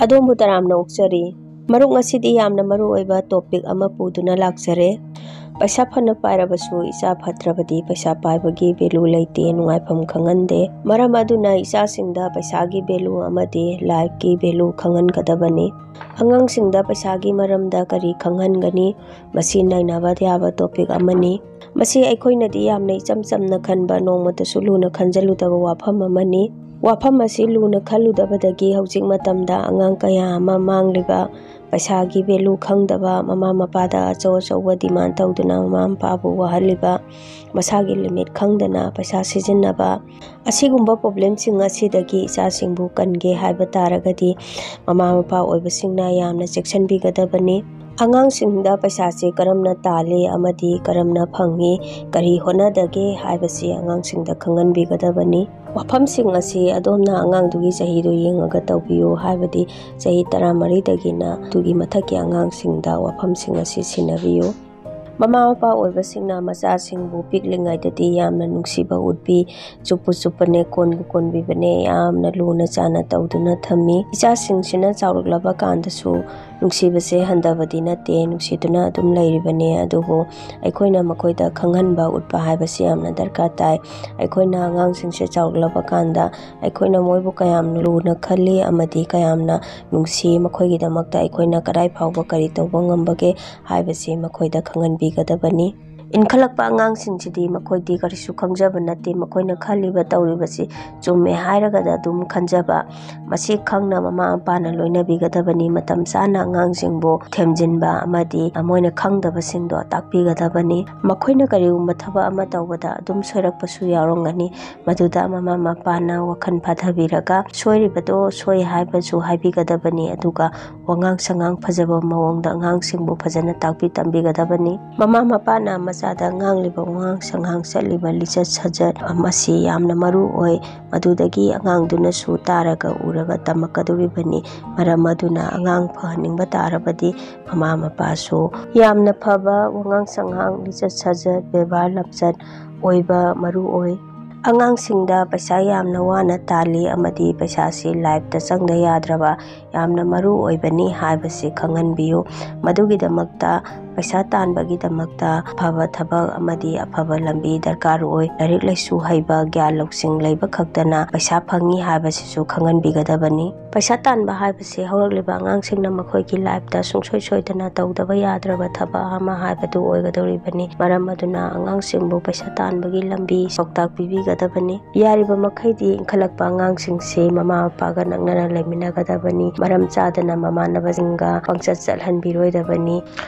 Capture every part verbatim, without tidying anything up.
ꯑꯗꯣꯝꯕꯨ ꯇꯔꯥꯝꯅ ꯑꯣꯛꯆꯔꯤ꯫ ꯃꯔꯨꯞ, ꯉꯁꯤꯗꯤ ꯌꯥꯝꯅ ꯃꯔꯨ ꯑꯣꯏꯕ topic ꯑꯃ ꯄꯨꯗꯨꯅ ꯂꯥꯛꯆꯔꯦ꯫ ꯄꯩꯁꯥ ꯐꯅ ꯄꯥꯏꯔꯕꯁꯨ ꯏꯆꯥ ꯐꯠꯇ꯭ꯔꯕꯗꯤ ꯄꯩꯁꯥ ꯄꯥꯏꯕꯒꯤ value ꯂꯩꯇꯦ, ꯅꯨꯡꯉꯥꯏꯐꯝ ꯈꯪꯍꯟꯗꯦ꯫ ꯃꯔꯝ ꯑꯗꯨꯅ ꯏꯆꯥꯁꯤꯡꯗ ꯄꯩꯁꯥꯒꯤ value ꯑꯃꯗꯤ lifeꯀꯤ value ꯈꯪꯍꯟꯒꯗꯕꯅꯤ꯫ ꯑꯉꯥꯡꯁꯤꯡꯗ ꯄꯩꯁꯥꯒꯤ ꯃꯔꯝꯗ ꯀꯔꯤ ꯈꯪꯍꯟꯒꯅꯤ? ꯃꯁꯤ ꯅꯩꯅꯕ ꯌꯥꯕ topic ꯑꯃꯅꯤ꯫ ꯃꯁꯤ ꯑꯩꯈꯣꯏꯅꯗꯤ ꯌꯥꯝꯅ ꯏꯆꯝ ꯆꯝꯅ ꯈꯟꯕ, ꯅꯣꯡꯃꯇꯁꯨ ꯂꯨꯅ ꯈꯟꯖꯜꯂꯨꯗꯕ ꯋꯥꯐꯝ ꯑꯃꯅꯤ꯫ ꯋꯥꯐꯝ ꯑꯁꯤ ꯂꯨꯅ ꯈꯜꯂꯨꯗꯕꯗꯒꯤ ꯍꯧꯖꯤꯛ ꯃꯇꯝꯗ ꯑꯉꯥꯡ ꯀꯌꯥ ꯑꯃ ꯃꯥꯡꯂꯤꯕ, ꯄꯩꯁꯥꯒꯤ value ꯈꯪꯗꯕ, ꯃꯃꯥ ꯃꯄꯥꯗ ꯑꯆꯧ ꯑꯆꯧꯕ demand ꯇꯧꯗꯨꯅ ꯃꯃꯥ ꯃꯄꯥꯕꯨ ꯋꯥꯍꯜꯂꯤꯕ, ꯃꯁꯥꯒꯤ limit ꯈꯪꯗꯅ ꯄꯩꯁꯥ ꯁꯤꯖꯤꯟꯅꯕ, ꯑꯁꯤꯒꯨꯝꯕ problemꯁꯤꯡ ꯑꯁꯤꯗꯒꯤ ꯏꯆꯥꯁꯤꯡꯕꯨ ꯀꯟꯒꯦ ꯍꯥꯏꯕ ꯇꯥꯔꯒꯗꯤ ꯃꯃꯥ ꯃꯄꯥ ꯑꯣꯏꯕꯁꯤꯡꯅ ꯌꯥꯝꯅ ꯆꯦꯛꯁꯤꯟꯕꯤꯒꯗꯕꯅꯤ꯫ ꯑꯉꯥꯡꯁꯤꯡꯗ ꯄꯩꯁꯥꯁꯦ ꯀꯔꯝꯅ ꯇꯥꯜꯂꯤ ꯑꯃꯗꯤ ꯀꯔꯝꯅ ꯐꯪꯉꯤ, ꯀꯔꯤ ꯍꯣꯠꯅꯗꯒꯦ ꯍꯥꯏꯕꯁꯤ ꯑꯉꯥꯡꯁꯤꯡꯗ ꯈꯪꯍꯟꯕꯤꯒꯗꯕꯅꯤ꯫ ꯋꯥꯐꯝꯁꯤꯡ ꯑꯁꯤ ꯑꯗꯣꯝꯅ ꯑꯉꯥꯡꯗꯨꯒꯤ ꯆꯍꯤꯗꯨ ꯌꯦꯡꯉꯒ ꯇꯧꯕꯤꯌꯨ, ꯍꯥꯏꯕꯗꯤ ꯆꯍꯤ ꯇꯔꯥꯃꯔꯤꯗꯒꯤꯅ ꯑꯗꯨꯒꯤ ꯃꯊꯛꯀꯤ ꯑꯉꯥꯡꯁꯤꯡꯗ ꯋꯥꯐꯝꯁꯤꯡ ꯑꯁꯤ ꯁꯤꯟꯅꯕꯤꯌꯨ꯫ ꯃꯃꯥ ꯃꯄꯥ ꯑꯣꯏꯕꯁꯤꯡꯅ ꯃꯆꯥꯁꯤꯡꯕꯨ ꯄꯤꯛꯂꯤꯉꯩꯗꯗꯤ ꯌꯥꯝꯅ ꯅꯨꯡꯁꯤꯕ ꯎꯠꯄꯤ, ꯆꯨꯞꯄꯨ ꯆꯨꯞꯄꯅꯦ, ꯀꯣꯟꯕꯨ ꯀꯣꯟꯕꯤꯕꯅꯦ, ꯌꯥꯝꯅ ꯂꯨꯅ ꯆꯥꯅ ꯇꯧꯗꯨꯅ ꯊꯝꯃꯤ꯫ ꯏꯆꯥꯁꯤꯡꯁꯤꯅ ꯆꯥꯎꯔꯛꯂꯕ ꯀꯥꯟꯗꯁꯨ ꯅꯨꯡꯁꯤꯕꯁꯦ ꯍꯟꯊꯕꯗꯤ ꯅꯠꯇꯦ, ꯅꯨꯡꯁꯤꯗꯨꯅ ꯑꯗꯨꯝ ꯂꯩꯔꯤꯕꯅꯦ꯫ ꯑꯗꯨꯕꯨ ꯑꯩꯈꯣꯏꯅ ꯃꯈꯣꯏꯗ ꯈꯪꯍꯟꯕ ꯎꯠꯄ ꯍꯥꯏꯕꯁꯤ ꯌꯥꯝꯅ ꯗꯔꯀꯥꯔ ꯇꯥꯏ꯫ ꯑꯩꯈꯣꯏꯅ ꯑꯉꯥꯡꯁꯤꯡꯁꯦ ꯆꯥꯎꯔꯛꯂꯕ ꯀꯥꯟꯗ ꯑꯩꯈꯣꯏꯅ ꯃꯣꯏꯕꯨ ꯀꯌꯥꯝ ꯂꯨꯅ ꯈꯜꯂꯤ ꯑꯃꯗꯤ ꯀꯌꯥꯝꯅ ꯅꯨꯡꯁꯤ, ꯃꯈꯣꯏꯒꯤꯗꯃꯛꯇ ꯑꯩꯈꯣꯏꯅ ꯀꯗꯥꯏ ꯐꯥꯎꯕ ꯀꯔꯤ ꯇꯧꯕ ꯉꯝꯕꯒꯦ ꯍꯥꯏꯕꯁꯤ ꯃꯈꯣꯏꯗ ꯈꯪꯍꯟꯕꯤꯒꯗꯕꯅꯤ꯫ ꯏꯟꯈꯠꯂꯛꯄ ꯑꯉꯥꯡꯁꯤꯡꯁꯤꯗꯤ ꯃꯈꯣꯏꯗꯤ ꯀꯔꯤꯁꯨ ꯈꯪꯖꯕ ꯅꯠꯇꯦ, ꯃꯈꯣꯏꯅ ꯈꯜꯂꯤꯕ ꯇꯧꯔꯤꯕꯁꯤ ꯆꯨꯝꯃꯦ ꯍꯥꯏꯔꯒꯗ ꯑꯗꯨꯝ ꯈꯟꯖꯕ꯫ ꯃꯁꯤ ꯈꯪꯅ ꯃꯃꯥ ꯃꯄꯥꯅ ꯂꯣꯏꯅꯕꯤꯒꯗꯕꯅꯤ, ꯃꯇꯝ ꯆꯥꯅ ꯑꯉꯥꯡꯁꯤꯡꯕꯨ ꯊꯦꯝꯖꯤꯟꯕ ꯑꯃꯗꯤ ꯃꯣꯏꯅ ꯈꯪꯗꯕꯁꯤꯡꯗꯣ ꯇꯥꯛꯄꯤꯒꯗꯕꯅꯤ꯫ ꯃꯈꯣꯏꯅ ꯀꯔꯤꯒꯨꯝꯕ ꯊꯕꯛ ꯑꯃ ꯇꯧꯕꯗ ꯑꯗꯨꯝ ꯁꯣꯏꯔꯛꯄꯁꯨ ꯌꯥꯎꯔꯝꯒꯅꯤ, ꯃꯗꯨꯗ ꯃꯃꯥ ꯃꯄꯥꯅ ꯋꯥꯈꯜ ꯐꯥꯊꯕꯤꯔꯒ ꯁꯣꯏꯔꯤꯕꯗꯣ ꯁꯣꯏ ꯍꯥꯏꯕꯁꯨ ꯍꯥꯏꯕꯤꯒꯗꯕꯅꯤ, ꯑꯗꯨꯒ ꯋꯥꯉꯥꯡ ꯁꯉꯥꯡ ꯐꯖꯕ ꯃꯑꯣꯡꯗ ꯑꯉꯥꯡꯁꯤꯡꯕꯨ ꯐꯖꯅ ꯇꯥꯛꯄꯤ ꯇꯝꯕꯤꯒꯗꯕꯅꯤ꯫ ꯃꯃꯥ ꯃꯄꯥꯅ ꯃꯆꯥꯗ ꯉꯥꯡꯂꯤꯕ ꯋꯥꯉꯥꯡ ꯁꯉꯥꯡ, ꯆꯠꯂꯤꯕ ꯂꯤꯆꯠ ꯁꯥꯖꯠ ꯑꯁꯤ ꯌꯥꯝꯅ ꯃꯔꯨ ꯑꯣꯏ꯫ ꯃꯗꯨꯗꯒꯤ ꯑꯉꯥꯡꯗꯨꯅꯁꯨ ꯇꯥꯔꯒ ꯎꯔꯒ ꯇꯝꯃꯛꯀꯗꯧꯔꯤꯕꯅꯤ꯫ ꯃꯔꯝ ꯑꯗꯨꯅ ꯑꯉꯥꯡ ꯐꯍꯟꯅꯤꯡꯕ ꯇꯥꯔꯕꯗꯤ ꯃꯃꯥ ꯃꯄꯥꯁꯨ ꯌꯥꯝꯅ ꯐꯕ ꯋꯥꯉꯥꯡ ꯁꯉꯥꯡ, ꯂꯤꯆꯠ ꯁꯥꯖꯠ, ꯕꯦꯕꯥꯔ ꯂꯝꯆꯠ ꯑꯣꯏꯕ ꯃꯔꯨ ꯑꯣꯏ꯫ ꯑꯉꯥꯡꯁꯤꯡꯗ ꯄꯩꯁꯥ ꯌꯥꯝꯅ ꯋꯥꯅ ꯇꯥꯜꯂꯤ ꯑꯃꯗꯤ ꯄꯩꯁꯥꯁꯤ ꯂꯥꯏꯐꯇ ꯆꯪꯗ ꯌꯥꯗ꯭ꯔꯕ ꯌꯥꯝꯅ ꯃꯔꯨ ꯑꯣꯏꯕꯅꯤ ꯍꯥꯏꯕꯁꯤ ꯈꯪꯍꯟꯕꯤꯌꯨ꯫ ꯃꯗꯨꯒꯤꯗꯃꯛꯇ ꯄꯩꯁꯥ ꯇꯥꯟꯕꯒꯤꯗꯃꯛꯇ ꯑꯐꯕ ꯊꯕꯛ ꯑꯃꯗꯤ ꯑꯐꯕ ꯂꯝꯕꯤ ꯗꯔꯀꯥꯔ ꯑꯣꯏ꯫ ꯂꯥꯏꯔꯤꯛ ꯂꯥꯏꯁꯨ ꯍꯩꯕ, ꯒ꯭ꯌꯥꯟ ꯂꯧꯁꯤꯡ ꯂꯩꯕ ꯈꯛꯇꯅ ꯄꯩꯁꯥ ꯐꯪꯏ ꯍꯥꯏꯕꯁꯤꯁꯨ ꯈꯪꯍꯟꯕꯤꯒꯗꯕꯅꯤ꯫ ꯄꯩꯁꯥ ꯇꯥꯟꯕ ꯍꯥꯏꯕꯁꯤ ꯍꯧꯔꯛꯂꯤꯕ ꯑꯉꯥꯡꯁꯤꯡꯅ ꯃꯈꯣꯏꯒꯤ ꯂꯥꯏꯐꯇ ꯁꯨꯡꯁꯣꯏ ꯁꯣꯏꯗꯅ ꯇꯧꯗꯕ ꯌꯥꯗ꯭ꯔꯕ ꯊꯕꯛ ꯑꯃ ꯍꯥꯏꯕꯗꯨ ꯑꯣꯏꯒꯗꯧꯔꯤꯕꯅꯤ꯫ ꯃꯔꯝ ꯑꯗꯨꯅ ꯑꯉꯥꯡꯁꯤꯡꯕꯨ ꯄꯩꯁꯥ ꯇꯥꯟꯕꯒꯤ ꯂꯝꯕꯤ ꯄꯥꯎꯇꯥꯛ ꯄꯤꯕꯤꯒꯗꯕꯅꯤ꯫ ꯌꯥꯔꯤꯕ ꯃꯈꯩꯗꯤ ꯏꯟꯈꯠꯂꯛꯄ ꯑꯉꯥꯡꯁꯤꯡꯁꯤ ꯃꯃꯥ ꯃꯄꯥꯒ ꯅꯛꯅꯅ ꯂꯩꯃꯤꯟꯅꯒꯗꯕꯅꯤ꯫ ꯃꯔꯝ ꯆꯥꯗꯅ ꯃꯃꯥꯟꯅꯕꯁꯤꯡꯒ ꯄꯪꯆꯠ ꯆꯠꯍꯟꯕꯤꯔꯣꯏꯗꯕꯅꯤ꯫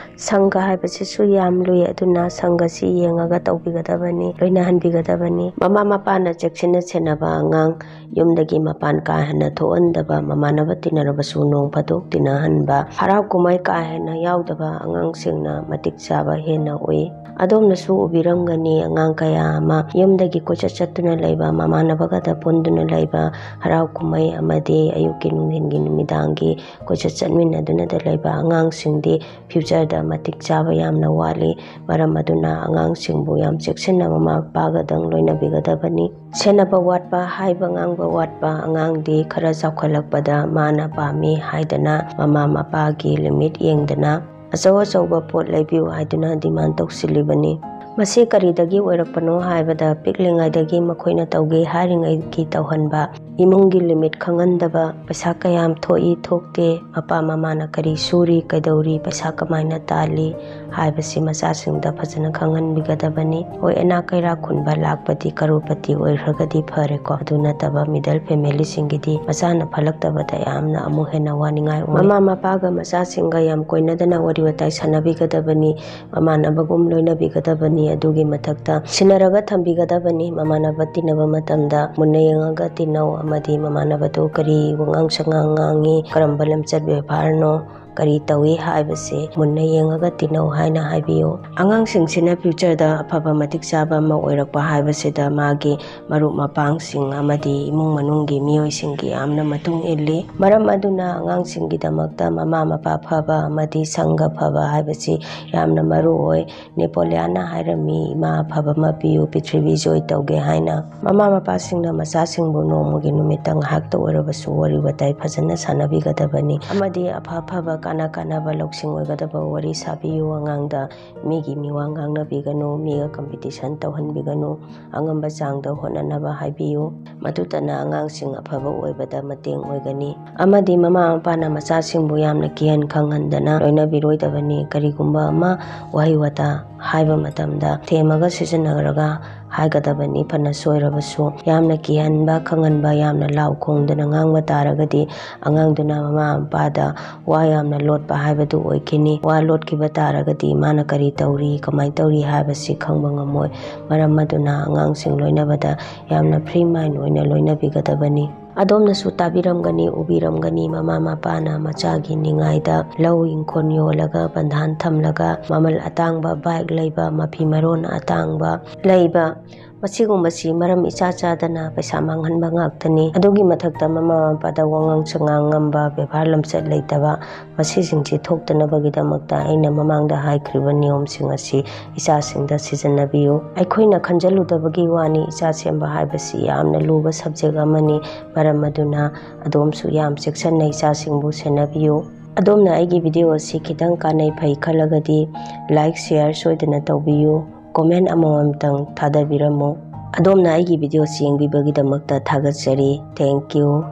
ꯁꯪꯒ ꯍꯥꯏꯕꯁꯤꯁꯨ ꯌꯥꯝ ꯂꯨꯏ, ꯑꯗꯨꯅ ꯁꯪꯒꯁꯤ ꯌꯦꯡꯉꯒ ꯇꯧꯕꯤꯒꯗꯕꯅꯤ, ꯂꯣꯏꯅꯍꯟꯕꯤꯒꯗꯕꯅꯤ꯫ ꯃꯃꯥ ꯃꯄꯥꯅ ꯆꯦꯛꯁꯤꯟꯅ ꯁꯦꯟꯅꯕ ꯑꯉꯥꯡ, ꯌꯨꯝꯗꯒꯤ ꯃꯄꯥꯟ ꯀꯥ ꯍꯦꯟꯅ ꯊꯣꯛꯍꯟꯗꯕ, ꯃꯃꯥꯟꯅꯕ ꯇꯤꯟꯅꯔꯕꯁꯨ ꯅꯣꯡ ꯐꯥꯗꯣꯛ ꯇꯤꯟꯅꯍꯟꯕ, ꯍꯔꯥꯎ ꯀꯨꯝꯍꯩ ꯀꯥ ꯍꯦꯟꯅ ꯌꯥꯎꯗꯕ ꯑꯉꯥꯡꯁꯤꯡꯅ ꯃꯇꯤꯛ ꯆꯥꯕ ꯍꯦꯟꯅ ꯎꯏ꯫ ꯑꯗꯣꯝꯅꯁꯨ ꯎꯕꯤꯔꯝꯒꯅꯤ, ꯑꯉꯥꯡ ꯀꯌꯥ ꯑꯃ ꯌꯨꯝꯗꯒꯤ ꯀꯣꯏꯆꯠ ꯆꯠꯇꯨꯅ ꯂꯩꯕ, ꯃꯃꯥꯟꯅꯕꯒꯗ ꯄꯨꯟꯗꯨꯅ ꯂꯩꯕ, ꯍꯔꯥꯎ ꯀꯨꯝꯍꯩ ꯑꯃꯗꯤ ꯑꯌꯨꯛꯀꯤ, ꯅꯨꯡꯊꯤꯟꯒꯤ, ꯅꯨꯃꯤꯗꯥꯡꯒꯤ ꯀꯣꯏꯆꯠ ꯆꯠꯃꯤꯟꯅꯗꯨꯅꯗ ꯂꯩꯕ ꯑꯉꯥꯡꯁꯤꯡꯗꯤ ꯐ꯭ꯌꯨꯆꯔꯗ ꯃꯇꯤꯛ ꯆꯥꯕ ꯌꯥꯝꯅ ꯋꯥꯠꯂꯤ꯫ ꯃꯔꯝ ꯑꯗꯨꯅ ꯑꯉꯥꯡꯁꯤꯡꯕꯨ ꯌꯥꯝ ꯆꯦꯛꯁꯤꯟꯅ ꯃꯃꯥ ꯃꯄꯥꯒꯗꯪ ꯂꯣꯏꯅꯕꯤꯒꯗꯕꯅꯤ꯫ ꯁꯦꯟꯅꯕ ꯋꯥꯠꯄ ꯍꯥꯏꯕ, ꯉꯥꯡꯕ ꯋꯥꯠꯄ ꯑꯉꯥꯡꯗꯤ ꯈꯔ ꯆꯥꯎꯈꯠꯂꯛꯄꯗ ꯃꯥꯅ ꯄꯥꯝꯃꯤ ꯍꯥꯏꯗꯅ ꯃꯃꯥ ꯃꯄꯥꯒꯤ ꯂꯤꯃꯤꯠ ꯌꯦꯡꯗꯅ ꯑꯆꯧ ꯑꯆꯧꯕ ꯄꯣꯠ ꯂꯩꯕꯤꯌꯨ ꯍꯥꯏꯗꯨꯅ ꯗꯤꯃꯥꯟ ꯇꯧꯁꯤꯜꯂꯤꯕꯅꯤ꯫ ꯃꯁꯤ ꯀꯔꯤꯗꯒꯤ ꯑꯣꯏꯔꯛꯄꯅꯣ ꯍꯥꯏꯕꯗ, ꯄꯤꯛꯂꯤꯉꯩꯗꯒꯤ ꯃꯈꯣꯏꯅ ꯇꯧꯒꯦ ꯍꯥꯏꯔꯤꯉꯩꯒꯤ ꯇꯧꯍꯟꯕ, ꯏꯃꯨꯡꯒꯤ ꯂꯤꯃꯤꯠ ꯈꯪꯍꯟꯗꯕ, ꯄꯩꯁꯥ ꯀꯌꯥꯝ ꯊꯣꯛꯏ ꯊꯣꯛꯇꯦ, ꯃꯄꯥ ꯃꯃꯥꯅ ꯀꯔꯤ ꯁꯨꯔꯤ ꯀꯩꯗꯧꯔꯤ, ꯄꯩꯁꯥ ꯀꯃꯥꯏꯅ ꯇꯥꯜꯂꯤ ꯍꯥꯏꯕꯁꯤ ꯃꯆꯥꯁꯤꯡꯗ ꯐꯖꯅ ꯈꯪꯍꯟꯕꯤꯒꯗꯕꯅꯤ꯫ ꯍꯣꯏ, ꯏꯅꯥꯛ ꯀꯩꯔꯥꯛ ꯈꯨꯟꯕ ꯂꯥꯛꯄꯗꯤ ꯀꯔꯣꯔꯄꯇꯤ ꯑꯣꯏꯈ꯭ꯔꯒꯗꯤ ꯐꯔꯦꯀꯣ, ꯑꯗꯨ ꯅꯠꯇꯕ ꯃꯤꯗꯜ ꯐꯦꯃꯤꯂꯤꯁꯤꯡꯒꯤꯗꯤ ꯃꯆꯥꯅ ꯐꯠꯂꯛꯇꯕꯗ ꯌꯥꯝꯅ ꯑꯃꯨꯛ ꯍꯦꯟꯅ ꯋꯥꯅꯤꯡꯉꯥꯏ ꯑꯣꯏ꯫ ꯃꯃꯥ ꯃꯄꯥꯒ ꯃꯆꯥꯁꯤꯡꯒ ꯌꯥꯝ ꯀꯣꯏꯅꯗꯅ ꯋꯥꯔꯤ ꯋꯥꯇꯥꯏ ꯁꯥꯟꯅꯕꯤꯒꯗꯕꯅꯤ꯫ ꯃꯃꯥꯟꯅꯕꯒꯨꯝ ꯂꯣꯏꯅꯕꯤꯒꯗꯕꯅꯤ꯫ ꯑꯗꯨꯒꯤ ꯃꯊꯛꯇ ꯁꯤꯟꯅꯔꯒ ꯊꯝꯕꯤꯒꯗꯕꯅꯤ꯫ ꯃꯃꯥꯟꯅꯕ ꯇꯤꯟꯅꯕ ꯃꯇꯝꯗ ꯃꯨꯟꯅ ꯌꯦꯡꯉꯒ ꯇꯤꯟꯅꯧ ꯑꯃꯗꯤ ꯃꯃꯥꯟꯅꯕꯗꯨ ꯀꯔꯤ ꯋꯥꯉꯥꯡ ꯁꯉꯥꯡ ꯉꯥꯡꯉꯤ, ꯀꯔꯝꯕ ꯂꯝꯆꯠ ꯕꯦꯕꯥꯔꯅꯣ, ꯀꯔꯤ ꯇꯧꯏ ꯍꯥꯏꯕꯁꯦ ꯃꯨꯟꯅ ꯌꯦꯡꯉꯒ ꯇꯤꯟꯅꯧ ꯍꯥꯏꯅ ꯍꯥꯏꯕꯤꯌꯨ꯫ ꯑꯉꯥꯡꯁꯤꯡꯁꯤꯅ future ꯗ ꯑꯐꯕ ꯃꯇꯤꯛ ꯆꯥꯕ ꯑꯃ ꯑꯣꯏꯔꯛꯄ ꯍꯥꯏꯕꯁꯤꯗ ꯃꯥꯒꯤ ꯃꯔꯨꯞ ꯃꯄꯥꯡꯁꯤꯡ ꯑꯃꯗꯤ ꯏꯃꯨꯡ ꯃꯅꯨꯡꯒꯤ ꯃꯤꯑꯣꯏꯁꯤꯡꯒꯤ ꯌꯥꯝꯅ ꯃꯇꯨꯡ ꯏꯜꯂꯤ꯫ ꯃꯔꯝ ꯑꯗꯨꯅ ꯑꯉꯥꯡꯁꯤꯡꯒꯤꯗꯃꯛꯇ ꯃꯃꯥ ꯃꯄꯥ ꯐꯕ ꯑꯃꯗꯤ ꯁꯪꯒ ꯐꯕ ꯍꯥꯏꯕꯁꯤ ꯌꯥꯝꯅ ꯃꯔꯨ ꯑꯣꯏ꯫ ꯅꯦꯄꯣꯂꯤꯌꯥꯟꯅ ꯍꯥꯏꯔꯝꯃꯤ, "ꯏꯃꯥ ꯑꯐꯕ ꯑꯃ ꯄꯤꯌꯨ, ꯄ꯭ꯔꯤꯊꯤꯕꯤ ꯖꯣꯏ ꯇꯧꯒꯦ" ꯍꯥꯏꯅ꯫ ꯃꯃꯥ ꯃꯄꯥꯁꯤꯡꯅ ꯃꯆꯥꯁꯤꯡꯕꯨ ꯅꯣꯡꯃꯒꯤ ꯅꯨꯃꯤꯠꯇ ꯉꯥꯏꯍꯥꯛꯇ ꯑꯣꯏꯔꯕꯁꯨ ꯋꯥꯔꯤ ꯋꯥꯇꯥꯏ ꯐꯖꯅ ꯁꯥꯟꯅꯕꯤꯒꯗꯕꯅꯤ ꯑꯃꯗꯤ ꯑꯐ ꯑꯐꯕ ꯀꯥꯟꯅ ꯀꯥꯟꯅꯕ ꯂꯧꯁꯤꯡ ꯑꯣꯏꯒꯗꯕ ꯋꯥꯔꯤ ꯁꯥꯕꯤꯌꯨ꯫ ꯑꯉꯥꯡꯗ ꯃꯤꯒꯤ ꯃꯤꯋꯥ ꯉꯥꯡꯅꯕꯤꯒꯅꯨ, ꯃꯤꯒ competition ꯇꯧꯍꯟꯕꯤꯒꯅꯨ, ꯑꯉꯝꯕ ꯆꯥꯡꯗ ꯍꯣꯠꯅꯅꯕ ꯍꯥꯏꯕꯤꯌꯨ꯫ ꯃꯗꯨꯇꯅ ꯑꯉꯥꯡꯁꯤꯡ ꯑꯐꯕ ꯑꯣꯏꯕꯗ ꯃꯇꯦꯡ ꯑꯣꯏꯒꯅꯤ꯫ ꯑꯃꯗꯤ ꯃꯃꯥ ꯃꯄꯥꯅ ꯃꯆꯥꯁꯤꯡꯕꯨ ꯌꯥꯝꯅ ꯀꯤꯍꯟ ꯈꯪꯍꯟꯗꯅ ꯂꯣꯏꯅꯕꯤꯔꯣꯏꯗꯕꯅꯤ꯫ ꯀꯔꯤꯒꯨꯝꯕ ꯑꯃ ꯋꯥꯍꯩ ꯋꯥꯇꯥ ꯍꯥꯏꯕ ꯃꯇꯝꯗ ꯊꯦꯝꯃꯒ ꯁꯤꯖꯤꯟꯅꯔꯒ ꯍꯥꯏꯒꯗꯕꯅꯤ꯫ ꯐꯅ ꯁꯣꯏꯔꯕꯁꯨ ꯌꯥꯝꯅ ꯀꯤꯍꯟꯕ ꯈꯪꯍꯟꯕ, ꯌꯥꯝꯅ ꯂꯥꯎ ꯈꯣꯡꯗꯅ ꯉꯥꯡꯕ ꯇꯥꯔꯒꯗꯤ ꯑꯉꯥꯡꯗꯨꯅ ꯃꯃꯥ ꯃꯄꯥꯗ ꯋꯥ ꯌꯥꯝꯅ ꯂꯣꯠꯄ ꯍꯥꯏꯕꯗꯨ ꯑꯣꯏꯈꯤꯅꯤ꯫ ꯋꯥ ꯂꯣꯠꯈꯤꯕ ꯇꯥꯔꯒꯗꯤ ꯃꯥꯅ ꯀꯔꯤ ꯇꯧꯔꯤ, ꯀꯃꯥꯏꯅ ꯇꯧꯔꯤ ꯍꯥꯏꯕꯁꯤ ꯈꯪꯕ ꯉꯝꯃꯣꯏ꯫ ꯃꯔꯝ ꯑꯗꯨꯅ ꯑꯉꯥꯡꯁꯤꯡ ꯂꯣꯏꯅꯕꯗ ꯌꯥꯝꯅ free mind ꯑꯣꯏꯅ ꯂꯣꯏꯅꯕꯤꯒꯗꯕꯅꯤ꯫ ꯑꯗꯣꯝꯅꯁꯨ ꯇꯥꯕꯤꯔꯝꯒꯅꯤ, ꯎꯕꯤꯔꯝꯒꯅꯤ, ꯃꯃꯥ ꯃꯄꯥꯅ ꯃꯆꯥꯒꯤ ꯅꯤꯡꯉꯥꯏꯗ ꯂꯧ ꯏꯪꯈꯣꯜ ꯌꯣꯜꯂꯒ ꯕꯟꯙꯥꯟ ꯊꯝꯂꯒ ꯃꯃꯜ ꯑꯇꯥꯡꯕ bike ꯂꯩꯕ, ꯃꯐꯤ ꯃꯔꯣꯟ ꯑꯇꯥꯡꯕ ꯂꯩꯕ, ꯃꯁꯤꯒꯨꯝꯕꯁꯤ ꯃꯔꯝ ꯏꯆꯥ ꯆꯥꯗꯅ ꯄꯩꯁꯥ ꯃꯥꯡꯍꯟꯕ ꯉꯥꯛꯇꯅꯤ꯫ ꯑꯗꯨꯒꯤ ꯃꯊꯛꯇ ꯃꯃꯥ ꯃꯄꯥꯗ ꯋꯥꯉꯥꯡ ꯁꯉꯥꯡ ꯉꯝꯕ, ꯕꯦꯕꯥꯔ ꯂꯝꯆꯠ ꯂꯩꯇꯕ, ꯃꯁꯤꯁꯤꯡꯁꯤ ꯊꯣꯛꯇꯅꯕꯒꯤꯗꯃꯛꯇ ꯑꯩꯅ ꯃꯃꯥꯡꯗ ꯍꯥꯏꯈ꯭ꯔꯤꯕ ꯅꯤꯌꯣꯝꯁꯤꯡ ꯑꯁꯤ ꯏꯆꯥꯁꯤꯡꯗ ꯁꯤꯖꯤꯟꯅꯕꯤꯌꯨ꯫ ꯑꯩꯈꯣꯏꯅ ꯈꯟꯖꯜꯂꯨꯗꯕꯒꯤ ꯋꯥꯅꯤ, ꯏꯆꯥ ꯁꯦꯝꯕ ꯍꯥꯏꯕꯁꯤ ꯌꯥꯝꯅ ꯂꯨꯕ subject ꯑꯃꯅꯤ꯫ ꯃꯔꯝ ꯑꯗꯨꯅ ꯑꯗꯣꯝꯁꯨ ꯌꯥꯝ ꯆꯦꯛꯁꯤꯟꯅ ꯏꯆꯥꯁꯤꯡꯕꯨ ꯁꯦꯟꯅꯕꯤꯌꯨ꯫ ꯑꯗꯣꯝꯅ ꯑꯩꯒꯤ video ꯑꯁꯤ ꯈꯤꯇꯪ ꯀꯥꯟꯅꯩ ꯐꯩ ꯈꯜꯂꯒꯗꯤ like, share ꯁꯣꯏꯗꯅ ꯇꯧꯕꯤꯌꯨ꯫ Comment ꯑꯃꯃꯝꯇꯪ ꯊꯥꯗꯕꯤꯔꯝꯃꯨ꯫ ꯑꯗꯣꯝꯅ ꯑꯩꯒꯤ videoꯁꯤ ꯌꯦꯡꯕꯤꯕꯒꯤꯗꯃꯛꯇ ꯊꯥꯒꯠꯆꯔꯤ꯫ Thank you꯫